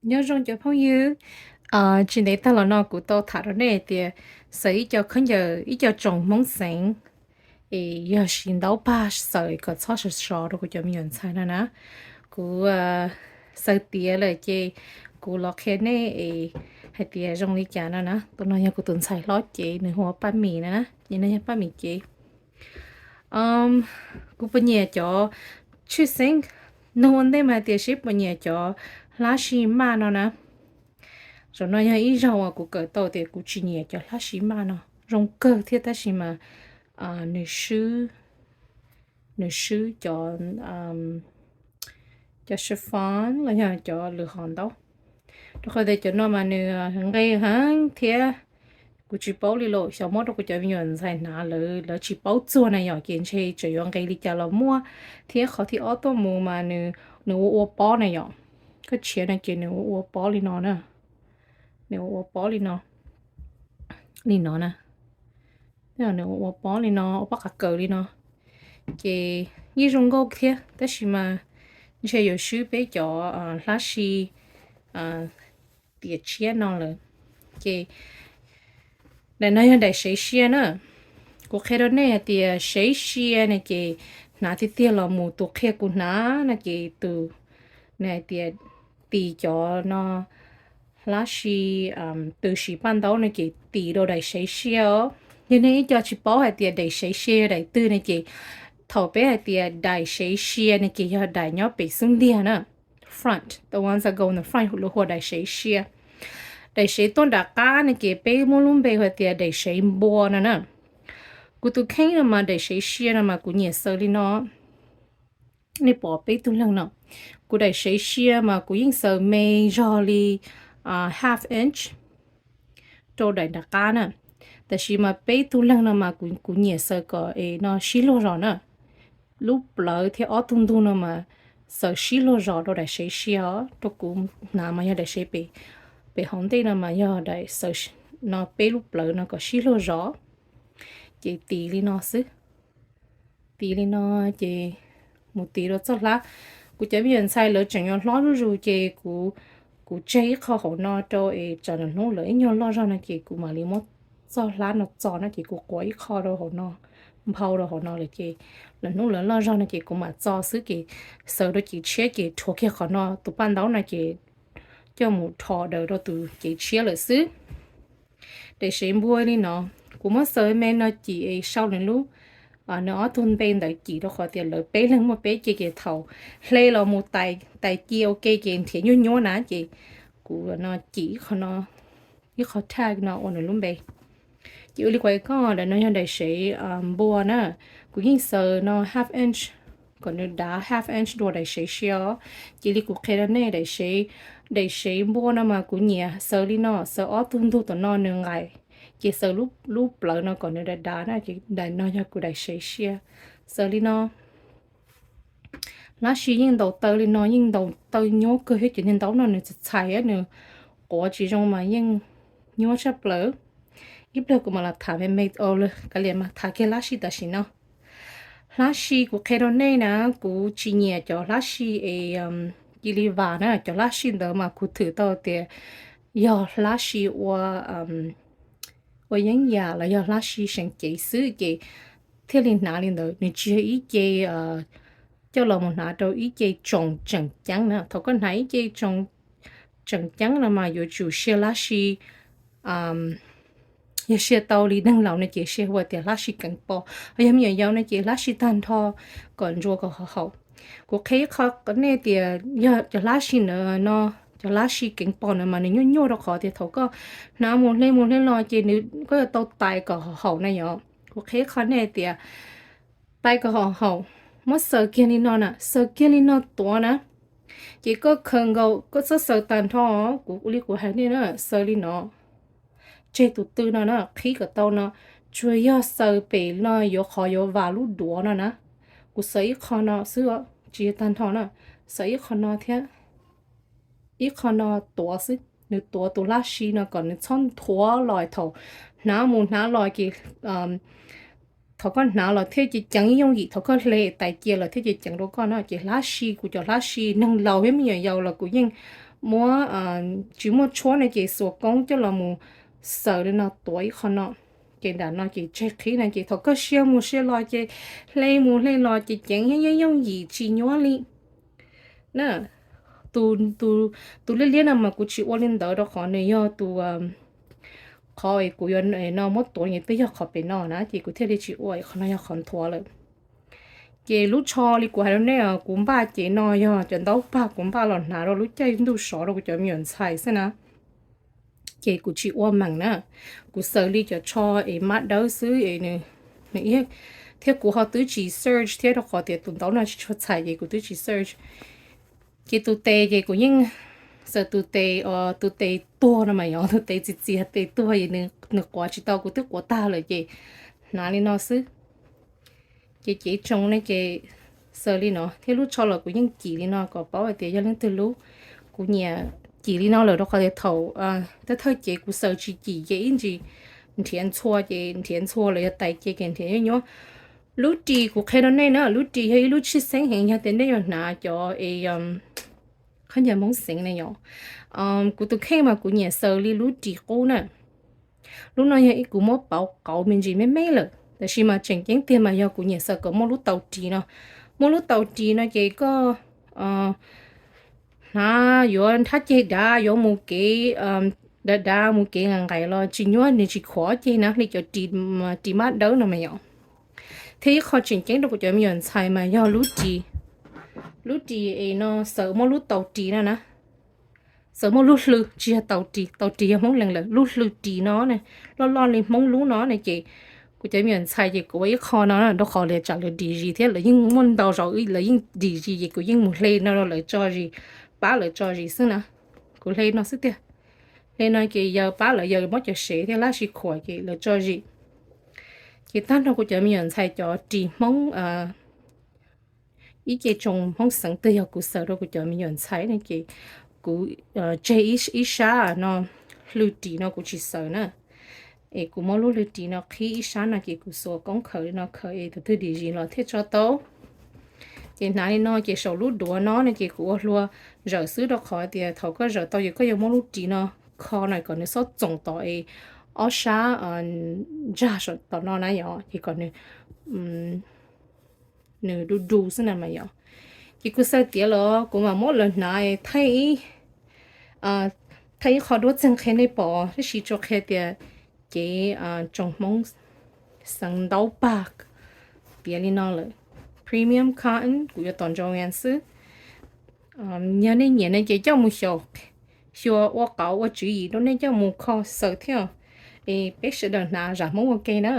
Nyob zoo cov phooj ywg, tsis ntev tag los no kuv tau tham rau nej tias xaws ib co khaub ncaws, ib co tsoos Hmoob xeev, es yog siv ntaub pag xaws kom txhob sov sov rau kuv cov me nyuam ntxhais no na. Kuv xaws tiav lawm ces kuv los qhia nej es hais tias zoo li cas no na. Tus no yog kuv tus ntxhais hlob cev, nws hu ua Paj Mim na, ces no yog Paj Mim cev. Kuv puas nyiam cov, tshwj xeeb nug ua ntej mas tias seb puas nyiam cov hlab si maj no na. Zaum no yog ib zaug uas kuv kawm tau tias kuv tsis nyiam cov hlab si maj no, zoo kawg thiab tab sis mas nws swb, nws swb cov, cov chiffon los yog cov lwm hom ntaub, rau qhov tias cov no mas nws nqe heev thiab. Kuv tsis paub li los xyov muab rau kuv cov me nyuam ntxhais hnav, lawv tsis paub txuag na yom, ces ntshe tseem yuav nqe li cas los muaj. Thiab qhov thib ob tuaj mus mas nws ua ua pob na yom, koj tshiav no ces nws ua ua pob li no na, nws ua ua pob li no, li no na, nws ua ua pob li no, ua pob qav kaws li no, ces yeej zoo nkauj thiab tab sis mas ntshe yuav swb peb cov hlab si tiam tshiab no lawm. Ces daim no yog daim sev sia na. Kuv qhia rau nej hais tias sev sia no ces hnav tiag tiag los mus tus qhia kuv hnav no ces tus, nws hais tias tis cov no hlab si, tus siv paj ntaub no ces tis rau daim sev sia os. Yog nej ib co tsis paub hais tias daim sev sia yog daim twg no ces thaum peb hais tias daim sev sia no ces yog daim nyob pem xub ntiag na, front, the ones that go in the front, lawv hu ua daim sev sia. Daim sev tuaj nram qab no ces peb muab lub npe hu tias daim sev npua no na. Kuv tus kheej no mas daim sev sia no mas kuv nyiam xaws li no. Nej pom peb tug leeg no, kuv daim sev sia mas kuv yeej xaws me zog li half inch rau daim nram qab na. Tab sis mas peb tug leeg no mas kuv nyiam xaws kom es no sib luag zos na. Lub plawv thiab ob tug ntug no mas xaws sib luag zos rau daim sev sia os. Rau kuv hnav mas yog daim sev pem, pem hauv ntej no mas yog daim xaws no peb lub plawv no kom sib luag zos. Ces tis li no xwb. Tis li no ces mus tis rau txoj hlab. Kuv cov me nyuam ntxhais lawv tseem yuav hlob zuj zus ces kuv, kuv tseg ib qho hauv no rau es tsam lwm hnub lawv ib nyuag loj zog no ces kuv mam li muab txoj hlab no txo no ces kuv quav ib qho rau hauv no, nphau rau hauv no lawm ces lwm hnub lawv loj zog no ces kuv mam txo xwb ces xaws rau cev tshiab ces rhuav kiag qhov no tus paj ntaub no ces coj mus rho daws rau tus cev tshiab lawm xwb. Daim sev npua li no, kuv muab xaws me no cim es sau nws lub, nws ob tug npe ntawd cim rau qhov tias lawv peb leeg muaj peb ce ces thaum hle los mus tais cia ua ke ces nrhiav nyuaj nyuaj na ces kuv no cim ib qho no, ib qho tag no ua nws lub npe. Ces ua li kuv hais koj, daim no yog daim sev npua na, kuv yeej xaws no half inch, kom nws dav half inch dua daim sev sia os. Ces li kuv qhia rau nej daim sev, daim sev npua no mas kuv nyiam xaws li no, xaws ob tug ntug tom no nws nqaim, ces xaws lub plawv no kom nws dav dav na, ces daim no yog kuv daim sev sia. Xaws li no. Hlab si yeej ntaus taw li no yeej ntaus taw nyuaj kawg thiab ces niag ntaub no nws txhais txhais nws quav tsis zoo mas yeej nyuaj tshaj plaws. Ib pliag kuv mam los tham me me, kav liam mas tham kiag hlab si tam sim no. Hlab si kuv qhia rau nej na, kuv tsis nyiam cov hlab si es cia li vam na, cov hlab si ntawd mas kuv thwm tau tias yog hlab si ua, ua yeeb yam los yog hlab si seev cev xwb ces thiaj li hnav li ntawd, nws tsis yog ib ce coj los mus hnav rau ib ce tsoos tseem ceeb na. Thaum koj hnav ib ce tsoos tseem ceeb no mas yuav tsum sia hlab si, yog sia tau li neeg laus no ces sia hu tias hlab si keev pos, ho yog me nyuam yaus no ces hlab si tag nrho kom ntsuas kom haum haum. Kuv qhia ib qho nej tias yog cov hlab si ntawd no, cov hlab si keev pos ntawd mas nws nyuaj nyuaj rau qhov tias thaum koj hnav mus hle mus hle los ces nws, koj yuav tau tais kom haum haum na yom. Kuv qhia ib qho nej tias tais kom haum haum, muab xaws kiag li no na, xaws kiag li no tuav na. Ces koj khaws nkaus koj txhob xaws tag nrho, kuv li kuv hais nej na, xaws li no, tseg tus tw no na, qhib kom tau no, tsuas yog xaws pem no yuav qhov yuav vam lub duav no na. Kuv xaws ib qho no xwb, tsis yog tag nrho na, xaws ib qho no thiab ib qho no tuav xwb, nws tuav tus hlab si no kom nws txhob nthuav los thaum hnav mus hnav los ces thaum koj hnav los thiaj ceev ceev yooj yim, thaum koj hle tais cia los thiaj ceev ceev rau koj na. Ces hlab si, kuv cov hlab si neeg laus thiab me nyuam yaus los kuv yeej muab, tsis muaj tshuab no ces xuas koob coj los mus xaws li no tuav ib qho no. Ces nram no ces tseg qhib no ces thaum koj sia mus sia los ces hle mus hle los ces ceev yooj yooj yim tsis nyuaj li na. Tus liab liab no mas kuv tsis ua li ntawd rau qhov nws yog tus, qhov kuv yuav no muab tuav nws twb yog qhov pem no na ces kuv thiaj li tsis ua, qhov no yog qhov nthuav lawm. Ces lub tsho li kuv hais rau nej, kuv npaj ces no yog cov ntaub pag kuv npaj los hnav rau lub caij ntuj sov rau kuv cov me nyuam ntxhais xwb na. Ces kuv tsis ua meem na, kuv xaws li cov tsho es mab dawb xwb es nws, thiab kuv ho twb tsis search thiab rau qhov tias tus ntaub no tsis tshua txhais ces kuv twb tsis search. Ces tus tes ces kuv yeej xaws tus tes, tus tes tuag no mas yog tus tes txias txias tes tuag es nws quav tsis tau, kuv twb quav tag lawm ces hnav li no xwb. Ces cev tsoos ne ces xaws li no thiab lub tsho los kuv yeej cim li no kom paub hais tias yog leej twg lub. Kuv nyiam cim li no lawm rau qhov tias thaum thawj thawj ces kuv xaws tsis cim ces ib ntsis nrhiav ntxhua ces nrhiav ntxhua los yog tais ce ces nrhiav nyuab nyuab. Lub ris kuv qhia rau nej na, lub ris yog ib lub tshwj xeeb heev yog tias nej yuav hnav cov es qhov ncauj Hmoob xeev na yom. Kuv tus kheej mas kuv nyiam xaws li lub ris qub na. Lub no yog ib kuv muab pauv qauv me ntsis me me lawm tab sis mas tseem ceeb tiag mas yog kuv nyiam xaws kom muaj lub tau ris no. Muaj lub tau ris no ces koj hnav yuav nrhab ceg dav yuav mus kev dav dav mus kev nqaim nqaim los tsis nyuab, nws tsis khuam ceg na li cov ris mab dawb no mas yom. Thiab ib qho tseem ceeb rau kuv cov me nyuam ntxhais mas yog lub ris, lub ris es no xaws muaj lub tau ris no na. Xaws muaj lub hlw, tsis yog tau ris, tau ris yog Hmoob Lees lawm, lub hlw ris no ne, loj loj li Hmoob lub no ne ces kuv cov me nyuam ntxhais ces kuv ua ib qho no rau qhov lawv tsam lawv dim zis thiab lawv yeej muaj ntau zaus lawv yeej dim zis ces kuv yeej mus hle no rau lawv tso zis, pab lawv tso zis xwb na. Kuv hle no xwb tiag. Hle no ces yawg pab lawv yawg muab cov sev thiab lab sib khuam ces lawv tso zis. Ces tag nrho kuv cov me nyuam ntxhais cov ris Hmoob ib ce tsoos Hmoob xeev twg yog kuv xaws rau kuv cov me nyuam ntxhais ne ces kuv tseg ib sab no, hlw ris no kuv tsis xaws na. Es kuv muab lub hlw ris no qhib ib sab no ces kuv xuas koob khaws li no khaws es tus twg dim zis los thiaj tso tau. Ces hnav li no ces saum lub duav no ne ces kuv ua hlua zawm xwb rau qhov tias thaum koj zawm tau ces koj yuav muab lub ris no kho na kom nws xob txoom tom es ob sab ntsag tom no na yom, ces kom nws du du xwb na mas yom. Ces kuv xaws tiav los kuv mam muab lawv hnav thaij ib qho duab txeeg qhia nej pom tab sis tsuas qhia tias cev tsoos Hmoob xeev ntaub pag tiav li no lawm. Premium cotton, kuv yuav tom Joann xwb. Yog nej nyiam no ces coj mus xyaum, xyuas ua qauv ua tswv yim rau nej coj mus kho xaws thiab. Es peb sawv daws hnav zam Hmoob ua ke na.